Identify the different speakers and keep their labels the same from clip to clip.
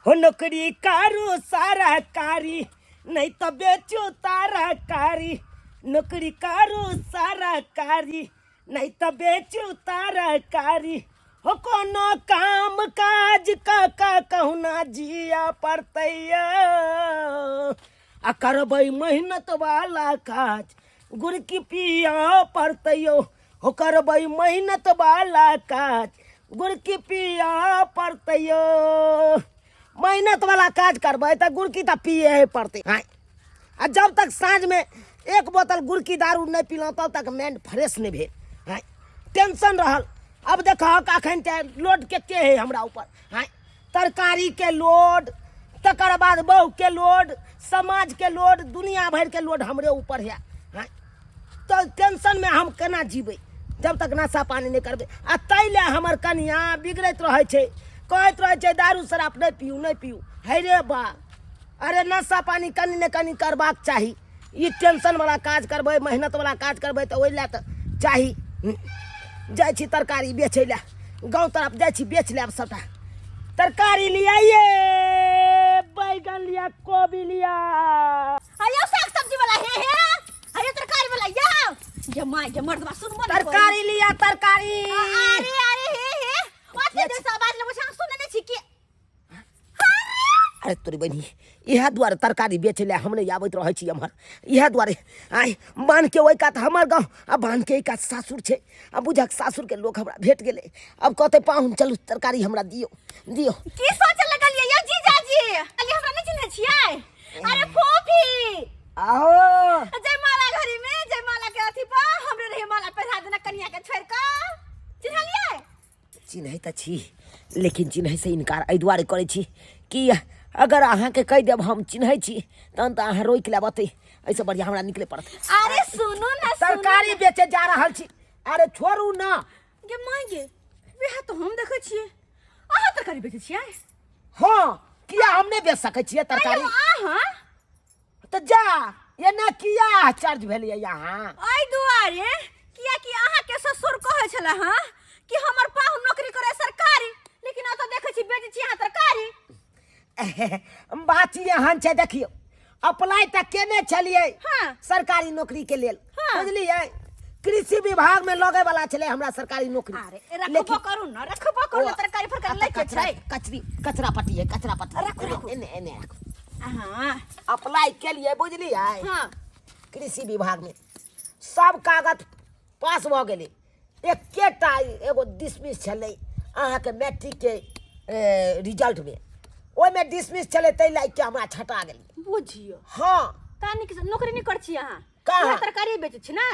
Speaker 1: हो नौकरी करू सरकारी, नहीं तो बेचू तरकारी। नौकरी करू सरकारी, नहीं तो बेचू तरकारी। हो कोनो काम काज का का कहुना जिया पड़तै, आ करबै मेहनत वाला काज, गुड़की पिया पड़तै। हो करबै मेहनत वाला काज, गुड़की पिया पड़तै। मेहनत वाला काज करबै तऽ गुड़की तऽ पिए हे पड़तै। आँय, आ जब तक साँझमे एक बोतल गुड़की दारू नहि पीलहुँ तब तक माइंड फ्रेश नहि भेल। आँय, टेंशन रहल। अब देखहक अखन तऽ लोड कते है हमरा ऊपर। आँय, तरकारीके लोड, तकर बाद बहुके लोड, समाजके लोड, दुनिया भरिके लोड हमरे ऊपर है। आँय, तऽ टेंशनमे हम केना जीबै जब तक नशा पानी नहि करबै? आ ताहि लए हमर कनियाँ बिगड़ैत रहै छै, कहैत रहै छै दारू शराब नहि पीउ, नहि पीउ। हे रे बा, अरे नशा पानी कनि ने कनि करबाक चाही। ई टेंशनवला काज करबै, मेहनतवला काज करबै तऽ ओहि लए तऽ चाही। जाइ छी तरकारी बेचै लए, गाँव तरफ जाइ छी, बेच लेब सभटा तरकारी। लियाइए बैगन, लिया कोबी, लिया।
Speaker 2: अयो साग सब्जी वाला, हे हे, अयो तरकारी वाला, या ये माय ये मर्दवा सुनबो नहीं।
Speaker 1: तरकारी लिया, तरकारी।
Speaker 2: अरे अरे, हे हे, ओते देर से आवाज लगै छै, सुनने नहीं छी की?
Speaker 1: अरे तोरी बहिनी, इएह दुआरे तरकारी बेचै लए हम नहि आबैत रहै छी एम्हर, इएह दुआरे। आँय, बान्हके ओहि कात हमर गाँव आ बान्हके एहि कात सासुर छै। आ बुझक सासुरके लोक हमरा भेट गेलै, आब कहतै पाहुन चलू तरकारी हमरा दियौ, दियौ।
Speaker 2: की सोचे लगलियै यौ जीजाजी? अली हमरा नहि चिन्है छियै? अरे फोफी।
Speaker 1: आहो।
Speaker 2: जयमाला घड़ी में जयमाला के अथी पर हमरे रहे माला पहिरा देना कनिया के छोड़ के, चिन्हलियै?
Speaker 1: चिन्है तऽ छी, लेकिन चिन्हैसँ इनकार एहि दुआरे करै छी कि अगर अहाँके कहि देब हम चिन्है छी तहन तऽ अहाँ रोकि लेब ओतै। एहिसँ बढ़िआँ हमरा निकले पड़त।
Speaker 2: अरे सुनू ना, सुनू।
Speaker 1: तरकारी बेचे जा रहल छी। अरे छोड़ू ना।
Speaker 2: गे माय गे, वएह तऽ हम देखै छियै, अहाँ तरकारी बेचै छियै?
Speaker 1: हँ, किया हम नहि बेच सकै छियै तरकारी?
Speaker 2: अहाँ
Speaker 1: तऽ जा, एना किया आश्चर्य भेलियै अहाँ?
Speaker 2: एहि दुआरे कियाकि अहाँके ससुर कहै छलै हँ कि हमर पाहुन नौकरी करे सरकारी, लेकिन ओतऽ देखै छी बेचै छी अहाँ तरकारी।
Speaker 1: बात ई एहन छै, देखियौ, अप्लाई तऽ केने छलियै सरकारी नौकरी के लेल। बुझलियै, कृषि विभाग में लगे वाला छलै हमरा सरकारी नौकरी।
Speaker 2: अरे रखबो करू ना, रखबो करू ना, तरकारी फरकारी लैके छै।
Speaker 1: कचरी कचरा पट्टी है, कचरा पट्टी।
Speaker 2: रखू, रखू।
Speaker 1: एने एने रखू।
Speaker 2: हाँ।
Speaker 1: अप्लाई केलियै, बुझलियै? कृषि विभाग में सब कागज पास भऽ गेलै, एकेटा एगो डिसमिस छलै अहाँके मैट्रिकके रिजल्टमे, ओहिमे डिसमिस छलै, ताहि लागि के हमरा छँटा गेलै।
Speaker 2: बुझियौ।
Speaker 1: हँ।
Speaker 2: तानिक नौकरी नहि करै छी अहाँ?
Speaker 1: कहाँ?
Speaker 2: उएह तरकारी बेचै छी ने।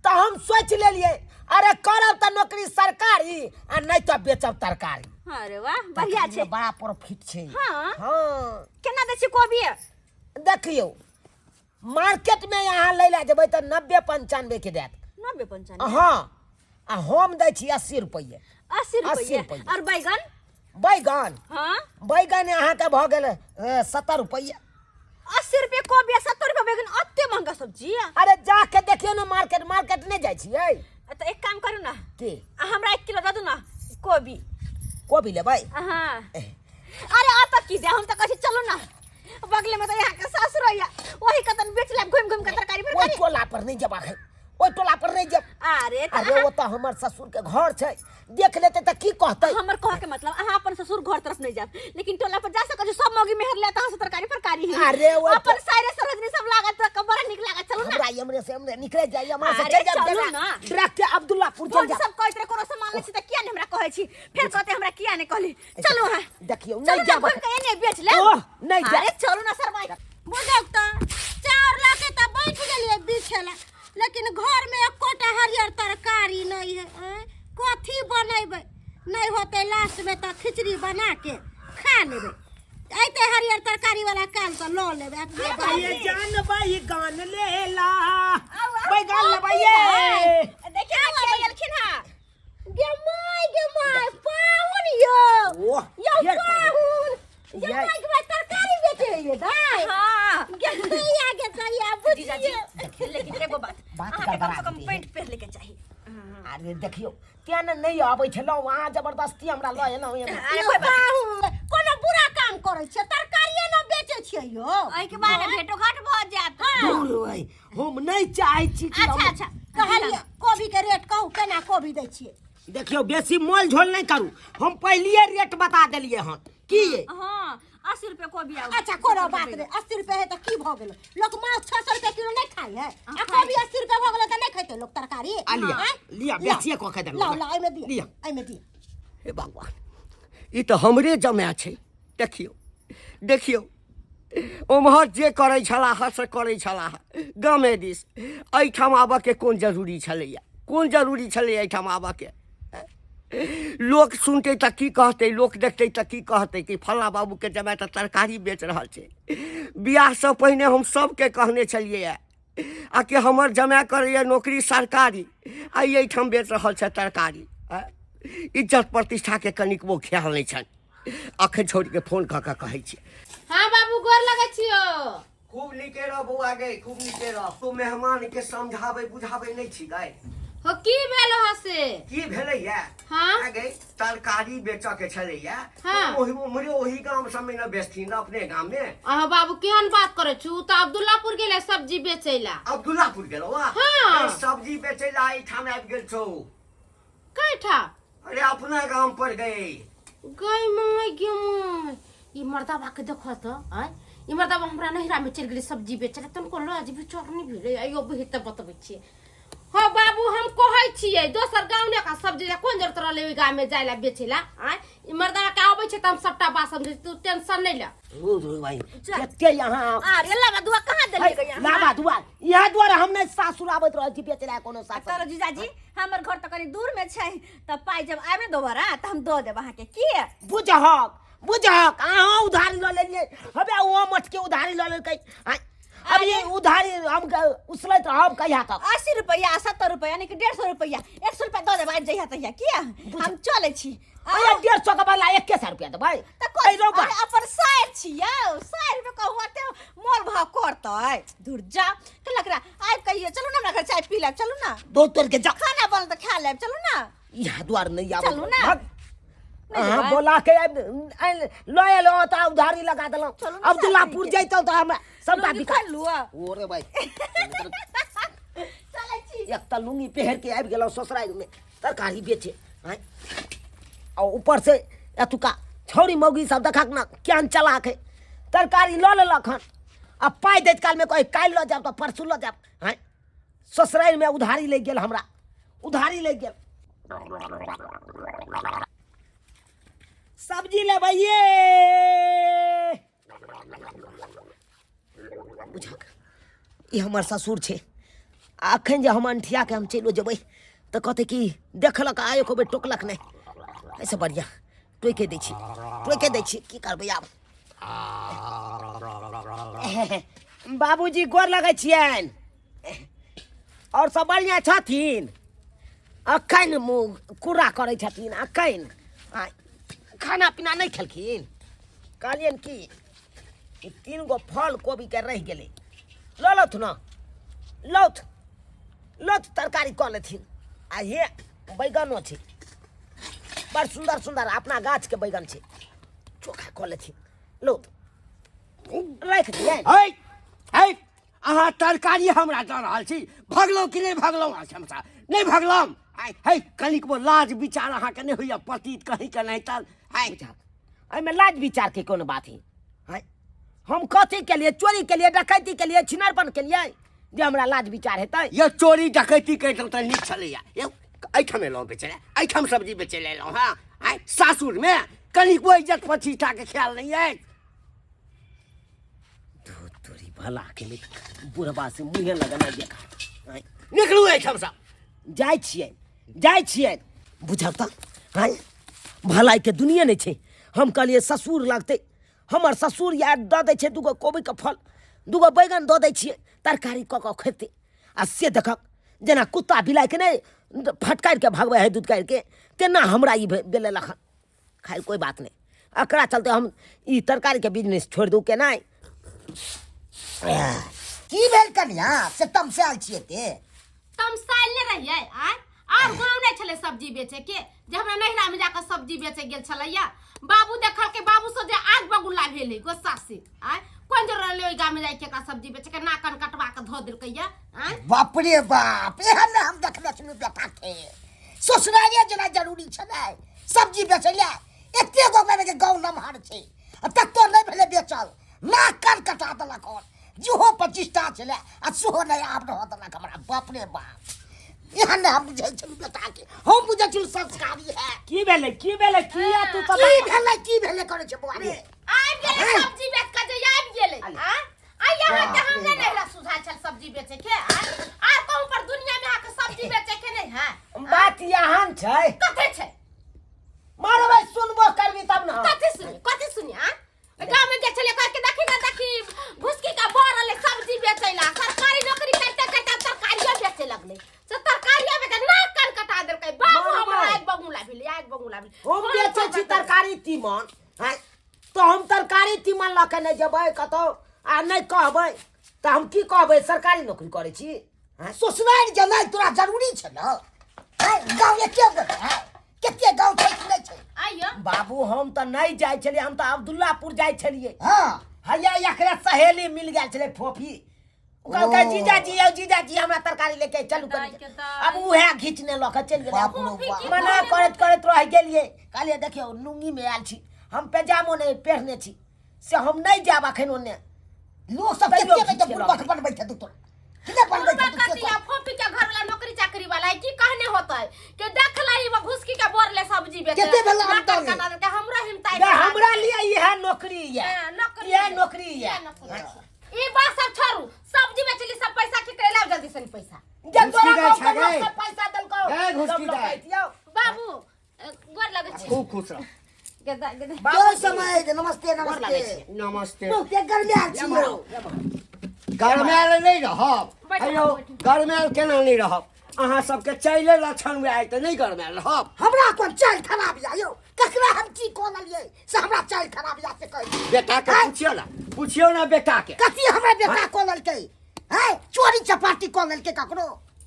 Speaker 1: तऽ हम सोचि लेलियै, अरे करब तऽ नौकरी सरकारी आ नहि तऽ बेचब तरकारी।
Speaker 2: अरे वाह, बढ़िया छै।
Speaker 1: बड़ा प्रॉफिट छै।
Speaker 2: हँ।
Speaker 1: हँ।
Speaker 2: केना दै छी कोबी?
Speaker 1: देखियौ, मार्केटमे अहाँ लै लए जेबै तऽ 90 95 के देत।
Speaker 2: 90 95?
Speaker 1: हँ, आ हम दै छी 80 रुपैए।
Speaker 2: 80
Speaker 1: 80
Speaker 2: रुपये?
Speaker 1: रुपैए।
Speaker 2: और बैगन?
Speaker 1: बैगन?
Speaker 2: हाँ।
Speaker 1: बैगन अहाँके भऽ गेल 70 रुपैए।
Speaker 2: 80 रुपये कोबी आ 70 रुपये बैगन, अते महंगा सब्जी?
Speaker 1: अरे जाके देखियौ ने मार्केट, मार्केट नहि जाइ छियै?
Speaker 2: तऽ एक काम करू ने।
Speaker 1: की?
Speaker 2: आ हमरा 1 किलो दऽ दू ने कोबी।
Speaker 1: कोबी लेबै?
Speaker 2: हाँ। अरे अतऽ की दे, हम तऽ कहै छी चलू ने, बगले में तऽ यहाँ के सासुर होइया, वही कतन बेच लेब घुमि घुमि के तरकारी
Speaker 1: ओहि
Speaker 2: फरकारी।
Speaker 1: टोला पर नहि जेबाक है, ओहि टोला पर नहि जेब।
Speaker 2: अरे तऽ
Speaker 1: अरे ओ तऽ हमर ससुर के घर छै, देख लेतै तऽ की कहतै?
Speaker 2: हमर कह के मतलब अहाँ अपन ससुर घर तरफ नहीं जाब, लेकिन टोला पर जा सकत छी, सब मौगी मेहर ले तहाँ से तरकारी फरकारी है।
Speaker 1: अरे ओ
Speaker 2: अपन सारे सरोजनी सब लागत तऽ बड़ा नीक लागत, चलू ना।
Speaker 1: हमरा एमरे से एमरे निकले जाइए, हमरा से
Speaker 2: अरे
Speaker 1: चलि जाब।
Speaker 2: चलू ना।
Speaker 1: डायरेक्ट अब्दुल्लापुर चलि
Speaker 2: भौजी
Speaker 1: जाब।
Speaker 2: सब कहैत रहे कोनो सामान लै छी तऽ किया नहीं हमरा कहै छी, फेर कहते हमरा किया नहीं कहली। चलू अहाँ।
Speaker 1: देखियौ,
Speaker 2: चलू
Speaker 1: नहि
Speaker 2: ना,
Speaker 1: जाब।
Speaker 2: घुमि के एने बेच लेब।
Speaker 1: ओह, नहि जाब।
Speaker 2: अरे चलू ना सर भाई।
Speaker 3: बुझक तऽ चाउर लऽ के तऽ बैठ गेलियै बिछे ला, लेकिन घरमे एकोटा हरियर तरकारी नहि है। आँय, कथी बनेबै? नहि होतै लास्टमे तऽ खिचड़ी बना के खा लेबै। अयतै हरियर तरकारी वाला काल्हि तऽ लऽ लेबै। आ की करबै?
Speaker 1: ये जान बैगन लेला, बैगन लेबै।
Speaker 2: देखिए ना के गेलखिन हां।
Speaker 3: गे माय, गे माय, पाहुन यौ।
Speaker 1: ओह,
Speaker 3: यौ
Speaker 1: फेर
Speaker 3: पाहुन। गे
Speaker 1: ये।
Speaker 3: माय, गे माय, तरकारी बेचै ये दाइ?
Speaker 2: हां।
Speaker 3: गे दैया, गे दैया,
Speaker 2: जीजाजी,
Speaker 3: बुझियौ।
Speaker 2: लेकिन एगो बात,
Speaker 1: बात
Speaker 2: अहाँके कम से
Speaker 1: गड़बड़ा
Speaker 2: कम
Speaker 1: गेलै।
Speaker 2: पैंट पहिर लेके चाही।
Speaker 1: अरे देखियौ, तें ने नहि आबै छलहुँ, अहाँ जबरदस्ती हमरा लऽ एलहुँ एना।
Speaker 2: अरे कोई बात
Speaker 3: पाहुन, कोनो बुरा काम करै छियै तरकारिए ने बेचै छियै यौ
Speaker 2: एहिके बाद भेटो घाट भऽ जायत
Speaker 1: दूर होय, हम नहि चाहै छी कि
Speaker 2: अच्छा
Speaker 1: हम-
Speaker 2: अच्छा
Speaker 3: कहलियै कोबी के रेट कहू केना कोबी दै छियै
Speaker 1: देखियौ बेसी मोल झोल नहि करू हम पहिलिए रेट बता देलियै हन की ये
Speaker 2: हाँ 80 रुपया कोबी आउ
Speaker 3: अच्छा कोनो बात नहीं 80 रुपया है तो की भ गेलो लोग माछ 600 रुपया किलो नहीं खाई है आ कोबी 80 रुपया भ गेलो त नहीं खेते लोग तरकारी
Speaker 1: आ लिया,
Speaker 3: आँय?
Speaker 1: लिया, बेचिए कऽ के देलहुँ।
Speaker 3: लाओ लाओ एमे दिया
Speaker 1: लिया।
Speaker 3: एमे दिया
Speaker 4: हे भगवान ई तऽ हमरे जमाए छै देखियौ देखियौ ओम्हर जे करै छलाह से करै छलाह गामे दिस एहिठाम आबऽके कोन जरूरी छलैए कोन जरूरी छलैए एहिठाम आबऽके लोक सुनतै तऽ की कहतै लोक देखतै तऽ की कहतै कि फल्लाँ बाबूके जमाए तऽ तरकारी बेच रहल छै बियाहसँ पहिने हम सभके कहने छलियैए आ कि हमर जमाए करैए नौकरी सरकारी आ ई एहिठाम बेच रहल छै तरकारी आँय? इज्जत प्रतिष्ठाके कनिकबो ख्याल नहि छनि अखन छोड़िके फोन कऽ कऽ कहै छी
Speaker 5: हाँ बाबू गोर लगै छियो
Speaker 4: खूब नीके रह बौआ गे खूब नीके रह तू मेहमान के समझाबै बुझाबै नहि छी गै
Speaker 5: हो की भेल हो से
Speaker 4: की भेलैया
Speaker 5: हाँ?
Speaker 4: आ गई तरकारी बेचऽ के छलैया
Speaker 5: हाँ।
Speaker 4: ओही उम्हरे ओही गाम सब में न बेचथिन अपने गाम में
Speaker 5: अहाँ बाबू केहन बात करै छी उ तऽ अब्दुल्लापुर गेलै सब्जी बेचै ला
Speaker 4: अब्दुल्लापुर गेलौ आ
Speaker 5: हाँ।
Speaker 4: ए, सब्जी बेचै ला एहिठाम आबि गेल छौ
Speaker 5: कैठा
Speaker 4: अरे अपना गाम पर गई
Speaker 5: गई my गे my ई मर्दाबा के देखो तो आय ई मर्दाबा हमरा नैहरा में चलि गेलै सब्जी बेचै ला तनको लाज विचार नहि भेलै आइयो बहि तऽ बतबै छियै हँ बाबू हम कहै छियै दोसर गाँव ने का सब्जी ला कोन जरूरत रहलै ओहि गाँव में जाय ला बेचै ला आय ई मर्दाबा के आबै छै तऽ हम सबटा बात समझै छी तू टेंशन नहि ले
Speaker 1: ओ भाई कते यहाँ
Speaker 2: अरे लाबा दुआ कहाँ देलियै गई अहाँ?
Speaker 1: लाबा दुआ यहाँ दुआरे हम नहि सासुर आबैत रहै छी बेचै ला कोनो सासुर
Speaker 2: तोरो जीजाजी हमर घर तऽ कनि दूर में छै तऽ पाइ जब आबे दोबारा तऽ हम दऽ देब अहाँके की
Speaker 1: बुझहक बुझहक अहाँ उधारी लऽ लेलियै हबे ओहो मठ के उधारी लऽ लेलकै आँय, अब ये उधारी हम उसलैत रहब कहिया तक
Speaker 2: 80 रुपया 70 रुपया यानी कि 150 रुपया 100 रुपया दऽ देब आबि जइहा तहिया किया हम चलै छी
Speaker 1: अरे 150 के बदला 100 रुपया देबै
Speaker 2: तऽ कोन
Speaker 1: अइ रौ बा।
Speaker 2: अरे अपन साइर छियौ साइर में कहू अते मोल भाव करतै दूर जा कहलक रा आबि कहियो चलू ना हमरा घर चाय पी लेब चलू ना
Speaker 1: दो तोड़ के जा
Speaker 2: खाना बनल तऽ खा लेब चलू ना
Speaker 1: यहाँ द्वार नहीं आबै
Speaker 2: चलू ना।
Speaker 1: भाग।
Speaker 2: नहि
Speaker 1: अहाँ
Speaker 2: जेबै?
Speaker 1: बोला के लऽ एलहुँ तऽ उधारी लगा देलहुँ
Speaker 2: चलू ना
Speaker 1: अब्दुल्लापुर
Speaker 2: साथी के।
Speaker 1: जैतहुँ तऽ हमरा सबटा
Speaker 2: लुंगी
Speaker 1: बिका
Speaker 2: खोलि लुआ
Speaker 1: ओरे भाई
Speaker 2: चलै छी
Speaker 1: एक तऽ लुंगी पहिर के आबि गेलहुँ ससुरारिमे तरकारी बेचे आँय आ ऊपर से एतुका छौड़ी मौगी सब देखक ने केहन चलाक है तरकारी लऽ लेलक हन आ पाइ दैत कालमे कहै काल्हि लऽ जायब तऽ परसू लऽ जायब आँय ससुरारिमे उधारी लागि गेल हमरा उधारी लागि गेल सब्जी लेबै ये बुझक ई हमर ससुर छै आ अखन जे हम अंठियाके हम चलि जेबै तऽ कहतै कि देखलक आ एको बेर टोकलक नहि एहिसँ बढ़िआँ टोकिए दै छी टोकिए दै छी की करबै आब बाबूजी गोर लगै छियनि आओर सब बढ़िआँ छथिन अखन मुँह कुरा करै छथिन अखन आ खाना पीना नहि खेलखिन कहलियनि कि ई 3 गो फल कोबीके रहि गेलै लऽ लौथ ने लौथ लौथ तरकारी कऽ लेथिन आ हे बैगनो छै बड़ सुन्दर सुन्दर अपना गाछके बैगन छै चोखा कऽ लेथिन लौथ राखि दियै
Speaker 4: है है अहाँ तरकारी हमरा दऽ रहल छी भगलहुँ कि नहि भगलहुँ अहाँ क्षमता नहि भगलहुँ आइ है कनिकबो लाज विचार अहाँके नहि होइए पतित कहीँके नहि तऽ आइ
Speaker 1: एहिमे लाज विचारके कोनो बात है आँय हम कथी केलिए चोरी केलिए डकैती केलिए छिनरपन केलिए जे हमरा लाज विचार हेतै
Speaker 4: ये चोरी डकैती करितहुँ तऽ नीक छलैए यौ एहिठाम एलहुँ बेचै लए एहिठाम सब्जी बेचै लए एलहुँ हँ आँय सासुरमे कनिकबो इज्जत प्रतिष्ठाके ख्याल नहि अछि
Speaker 1: धू तोरी भला के लिए बुढ़बा से मुँहे लगना बेकार आँय
Speaker 4: निकलू एहिठामसँ
Speaker 1: जाइ छियै जाइ छियै बुझल तऽ आँय भलाइके दुनिए नहि छै हम कहलियै ससुर लगतै हमर ससुर यार दऽ दै छै दूगो कोबीके फल दूगो बैगन दऽ दै छियै तरकारी कऽ कऽ खेतै आ से देखक जेना कुत्ता बिलाइके नहि फटकारि कऽ भगबै हइ दूध काढ़िके तेना हमरा ई बेलेलक हन खैर कोई बात नहीं एकरा चलते हम ई तरकारीके बिजनेस छोड़ि दू केना
Speaker 6: की भेल कनिया से तमसायल छियै ते
Speaker 5: तमसायल नहि रहियै आय आर गाँव नहि छलै सब्जी बेचे के जे हमरा नैहरा में जाकर सब्जी बेचे गेल छलैया बाबू देखल के बाबू से जे आग बगुला भेलै गुस्सा से आय कोन जरूर रहलै ओहि गाम में जाके एकरा सब्जी बेचे के नाक कान कटवा के धो देलकैया आय
Speaker 6: बाप रे बाप एहन ने हम देखने छलहुँ बेटा के ससुरारिये जेना जरूरी छलै सब्जी बेचै लए एते गो हमरा के गाँव नमहर छै आ ततो नहि भेलै बेचल नाक कान कटा देलक हन जेहो प्रतिष्ठा छलै आ सेहो नहि आब रहऽ देलक हमरा बाप रे बाप एहन नहि हम बुझै छलहुँ बेटाके हम बुझै छलहुँ संस्कारी है
Speaker 1: की भेलै की भेलै किया तू तऽ
Speaker 6: की भेलै की भेलै करै छै बौआ रे
Speaker 5: आबि गेलै सब्जी बेच के जे आबि गेलै आ आ यहाँ के हम नहि नहिरा सुझाल छल सब्जी बेचे के आ आर कहूँ पर दुनिया में अहाँके सब्जी बेचे के नहीं है
Speaker 1: बात यहाँ छै
Speaker 5: कथे छै
Speaker 1: मारबै सुनबो करबी तब ने
Speaker 5: कथी सुनी कथी सुनी आ गाँव में गेल छलियै कहलकै देखी ना देखी भुसकी का बर रहलै सब्जी बेचै ला सरकारी नौकरी करते करते आब तरकारियो बेचे लगलै से तरकारियो बेचे नाक कान कटा देलकै बाबू
Speaker 1: मारबै।
Speaker 5: हमरा आगि बगुला भेलै आगि बगुला भेलै
Speaker 1: हम बेचै छी तरकारी तीमन आँय तऽ हम तरकारी तीमन लऽ कऽ नहि जेबै कतहु आ नहि कहबै तऽ हम की कहबै सरकारी नौकरी करै छी आँय?
Speaker 6: ससुरारि जेनाइ तोरा जरूरी छै ने आँय, गाँव एके गो छै कते गाँव छै कि नहि छै
Speaker 5: आइयो
Speaker 1: बाबू हम तऽ नहि जाइ छलियै हम तऽ अब्दुल्लापुर जाइ छलियै
Speaker 6: हँ
Speaker 1: हैया एकरे सहेली मिल गेल छलै फोफी ओ कहलकै
Speaker 6: ओ।
Speaker 1: जीजाजी यौ जीजाजी हमरा तरकारी लेके चलू
Speaker 2: दाइ
Speaker 1: कनी
Speaker 2: के दाइ।
Speaker 1: अब उएह घीचने लऽ कऽ चलि गेलै
Speaker 6: बाप रौ बाप।
Speaker 1: मना करैत करैत रहि गेलियै कहलियै देखियौ लुङ्गीमे आयल छी हम पैजामो नहि पहिरने छी से हम नहि जायब अखन ओन्ने
Speaker 6: लोक सब
Speaker 1: तैयो
Speaker 6: कते
Speaker 1: घीच के लऽ
Speaker 6: बुड़बक बनबै छै तू तोरा किने बनबै छै तू से
Speaker 5: कतिया फोपी के घर वाला नौकरी चाकरी वाला है की कहने होतै के देख लै वो घुसकी के बोर ले सब्जी बेचे
Speaker 6: कते भेलै आमदनी?
Speaker 5: कटा देलकै हमरा हिमताई
Speaker 1: गे, हमरा लिए इएह नौकरी यऽ
Speaker 5: हाँ, नौकरी
Speaker 1: इएह
Speaker 5: यऽ।
Speaker 1: नौकरी यऽ
Speaker 5: ई बात सब छोड़ू सब्जी बेचली सब पैसा की करे लाओ जल्दी से पैसा
Speaker 1: जे तोरा
Speaker 4: घुसकी
Speaker 1: गाँव
Speaker 4: दाइ
Speaker 1: के लोक
Speaker 4: छै
Speaker 1: सब पैसा देलकौ
Speaker 4: गै, घुसकी
Speaker 1: सब लोक
Speaker 4: दाइ।
Speaker 1: अइतियौ।
Speaker 5: बाबू गोर लगै छी
Speaker 4: खूब खुश रह
Speaker 5: गेदा गेदा
Speaker 6: बाबू समय जे नमस्ते
Speaker 1: गोर लागै
Speaker 6: नमस्ते
Speaker 1: छी।
Speaker 4: नमस्ते
Speaker 6: बहुते गरमायल छी यौ
Speaker 4: गरमायल नहि रहब
Speaker 5: बैठू,
Speaker 4: हेयौ
Speaker 5: बैठू।
Speaker 4: गरमायल केना नहि रहब अहाँ सबके चाइले लक्षण वएह अइ तऽ नहि गरमायल रहब
Speaker 6: हमरा कोन चालि खराब या यौ ककरा हम की कऽ लेलियै से हमरा चालि खराब या से कहै
Speaker 4: बेटाके पुछियौ ने पुछियौ ने बेटाके
Speaker 6: कथी हमरा बेटा कऽ लेलकै हैं चोरी चपाटी कऽ लेलकै ककरो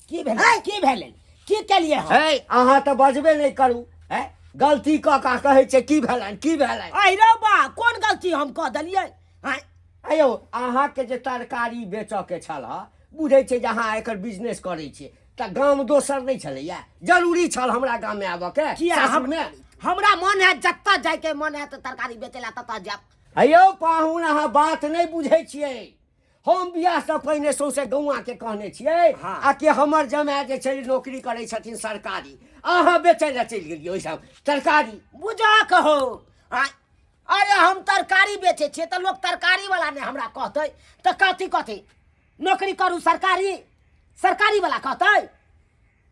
Speaker 1: की भेलै की भेलै की केलिए हम
Speaker 4: हे अहाँ तऽ बजबे नहि करू हे गलती कऽ कऽ कहै छै की भेलनि की भेलनि
Speaker 1: अहि रौ बा कोन गलती हम कऽ देलियै आँय
Speaker 4: अयौ अहाँके जे तरकारी बेचऽके छल बुझै छै जे अहाँ एकर बिजनेस करै छियै तऽ गाम दोसर नहि छलैया जरूरी छल हमरा गाममे आबऽके
Speaker 1: किया हम
Speaker 4: सासुरमे
Speaker 1: हमरा मन है जतऽ जायके मन है तऽ तरकारी बेचै लए ततऽ जायब
Speaker 4: अयौ पाहुन अहाँ बात नहि बुझै छियै हम बियाहसँ पहिने सौंसे गौआँके कहने छियै
Speaker 1: हाँ।
Speaker 4: आ कि हमर जमाए जे छै नौकरी करै छथिन सरकारी अहाँ बेचै लए चलि गेलियै ओहिठाम तरकारी
Speaker 1: बुझा कहो आँय अरे हम तरकारी बेचै छियै तऽ लोक तरकारी वाला नहि हमरा कहतै तऽ कथी कथी नौकरी करू सरकारी सरकारी वाला कहतै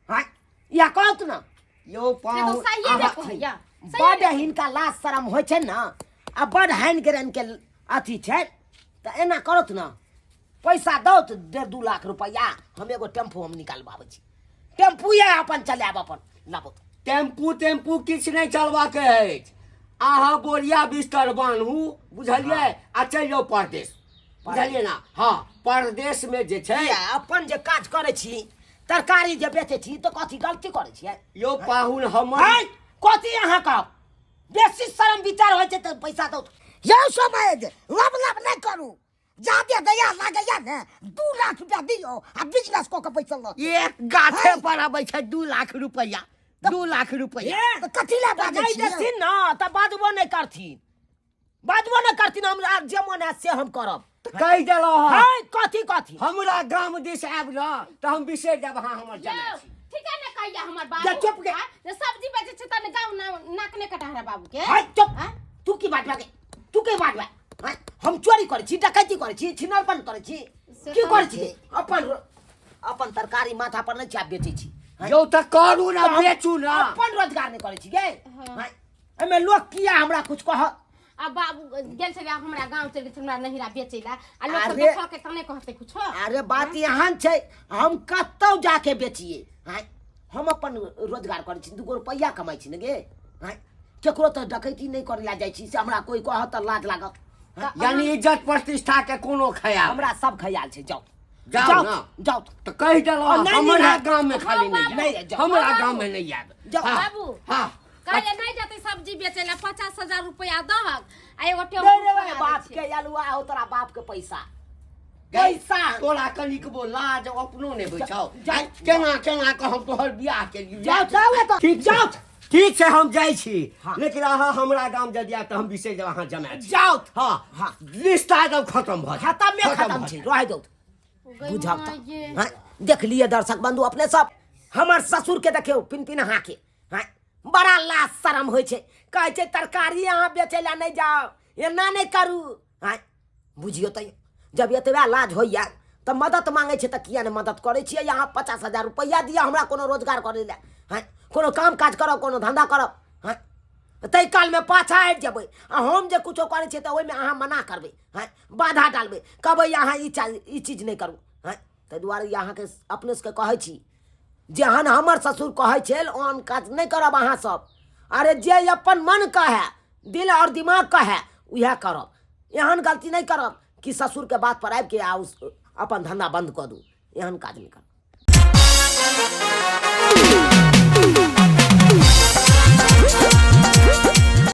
Speaker 1: आँय इएह कहत ने
Speaker 4: यौ
Speaker 5: से तो
Speaker 4: पाहुन
Speaker 5: सहिए
Speaker 4: अहाँ
Speaker 5: देखो हैया
Speaker 1: बड हिनका लाज शरम होइ छै ने आ बड हानि ग्रहण के अथी छै तऽ एना करत ने पैसा दौ तऽ 1.5 2 लाख रुपैआ हम एगो टेम्पू हम निकालबाबै छी टेम्पूए अपन चलायब अपन लाबो
Speaker 4: टेम्पू टेम्पू किछु नहि चलबाके अछि अहाँ बोरिया बिस्तर बान्हू बुझलियै आ चलि जाउ परदेश बुझलियै ने हँ परदेशमे जे छै
Speaker 1: किया अपन जे काज करै छी तरकारी जे बेचै छी तऽ कथी गलती करै छियै
Speaker 4: यौ पाहुन हमर
Speaker 1: है कथी अहाँ कहब बेसी शरम विचार होइ छै तऽ पैसा दौ
Speaker 6: यौ समय जे लब लब नहि करू जादे दया लागैया ने 2 लाख रुपया दियौ आ बिजनेस कऽ के बैसल रह
Speaker 4: एक गाछे पर अबै छै 2 लाख रुपैआ 2 लाख रुपैआ
Speaker 6: तऽ कथी लए
Speaker 1: तऽ
Speaker 6: बाजै
Speaker 1: नहि
Speaker 6: छियै
Speaker 1: देथिन ने तऽ बाजबो नहि करथिन बाजबो नहि करथिन हमरा जे मन हैत से हम करब
Speaker 4: तऽ कहि देलहुँ हँ
Speaker 1: है कथी कथी
Speaker 4: हमरा गाम दिस आयब ने तऽ हम बिसरि जायब अहाँ हमर जमाय
Speaker 5: यौ,
Speaker 4: छी
Speaker 5: ठीक है ने कहिया हमर बाबू
Speaker 1: जा, चुप गे।
Speaker 5: आँय? जे सब्जी बेचै छै तने गाँव नाक नहि कटा हमरा बाबू के
Speaker 1: है चुप
Speaker 5: आँय?
Speaker 1: तू की बात बागे तू की बात बा हैं? हम चोरी करै छी डकैती करै छी छिनरपन करै छी
Speaker 5: से
Speaker 1: की
Speaker 5: तऽ
Speaker 1: करै छी अपन अपन तरकारी माथा पर नहि चाप बेचै छी हैं?
Speaker 4: यौ तऽ करू ने
Speaker 1: तऽ हम
Speaker 4: बेचू ने
Speaker 1: अपन रोजगार नहि करै छी गे
Speaker 5: हाँ।
Speaker 1: हैं? एहिमे लोक किया हमरा कुछ कहत
Speaker 5: आ बाबू गेल छलै हमरा गाँव चलि गेल छलै हमरा नहिरा बेचै लए आ लोक सब
Speaker 1: अरे-
Speaker 5: देखलकै तऽ नहि कहतै कुछो
Speaker 1: अरे बात एहन छै हम कतौ जाके बेचिए हैं हम अपन रोजगार करै छी दूगो रुपैआ कमाइ छी ने गे हैं केकरो तऽ डकैती नहि करै लए जाइ छी से हमरा कोइ कहत तऽ लाज लागत हैं?
Speaker 4: यानी इज्जत प्रतिष्ठा के कोनो ख्याल
Speaker 1: हमरा सब ख्याल छै जाउ
Speaker 4: जाओ
Speaker 1: जाओ
Speaker 4: ना।
Speaker 1: जाओ
Speaker 4: तऽ कहि देलहुँ
Speaker 1: और नहीं
Speaker 4: हमरा
Speaker 1: निभायब।
Speaker 4: गाँव में खाली
Speaker 5: हाँ,
Speaker 4: नहीं
Speaker 1: नहीं
Speaker 4: आयब
Speaker 1: जाओ।
Speaker 4: हमरा गाँव में नहीं आयब
Speaker 1: जाओ।
Speaker 4: हाँ,
Speaker 5: बाबू।
Speaker 4: हाँ
Speaker 5: कहले नहीं जेतै सब्जी बेचै ला 50,000 रुपया दहक आ एगो
Speaker 1: दे
Speaker 5: टेम्पू
Speaker 1: रे
Speaker 5: छोड़ा दै
Speaker 1: बाप
Speaker 5: छियै।
Speaker 1: के अलुआ हो तोरा बाप के पैसा पैसा
Speaker 4: तोरा कनिकबो लाज अपनो नहि होइ छौ
Speaker 1: जा-
Speaker 4: आइ केना केना कऽ हम तोहर बियाह केलियौ
Speaker 1: जाओ जाओ एतऽ
Speaker 4: ठीक छै
Speaker 1: जाओ
Speaker 4: ठीक छै हम जाइ छी
Speaker 1: हाँ।
Speaker 4: लेकिन अहाँ हमरा गाम यदि आयब तऽ हम बिसरि जायब अहाँ जमाय छी
Speaker 1: जाओ
Speaker 4: हाँ
Speaker 1: हाँ।
Speaker 4: रिश्ता एकदम खत्म भऽ जायत।
Speaker 1: खत्म में खत्म
Speaker 4: भऽ
Speaker 1: छै
Speaker 4: जायत।
Speaker 1: रह दौ
Speaker 5: गै
Speaker 1: बुझब
Speaker 5: माय
Speaker 1: तऽ
Speaker 5: गे।
Speaker 1: हाँ, देख लिए दर्शक बंधु अपने सब हमर ससुर के देखियौ पिन पिन अहाँ के हाँ, बड़ा लाज शरम होइ छै कहै छै तरकारी अहाँ बेचै लए नहि जाउ एना नहि करू हाँ बुझियौ तऽ जब एतबे लाज होइए तऽ मदद मांगै छै तऽ किया नहि मदद करै छियै अहाँ 50,000 रुपैआ दिअ हमरा कोनो रोजगार करै लए हाँ कोनो काम काज करब कोनो धंधा करब हाँ ताहि कालमे पाछा हटि जेबै आ हम जे किछो करै छियै तऽ ओहिमे अहाँ मना करबै हँ बाधा डालबै कहबै अहाँ ई चा ई चीज नहि करू हँ ताहि दुआरे ई अहाँके अपने सबके कहै छी जेहन हमर ससुर कहै छल ओहन काज नहि करब अहाँ सब अरे जे अपन मन कहए दिल आओर दिमाग कहए उएह करब एहन गलती नहि करब कि ससुरके बात पर आबिके आ अपन धंधा बन्द कऽ दू एहन काज नहि करब।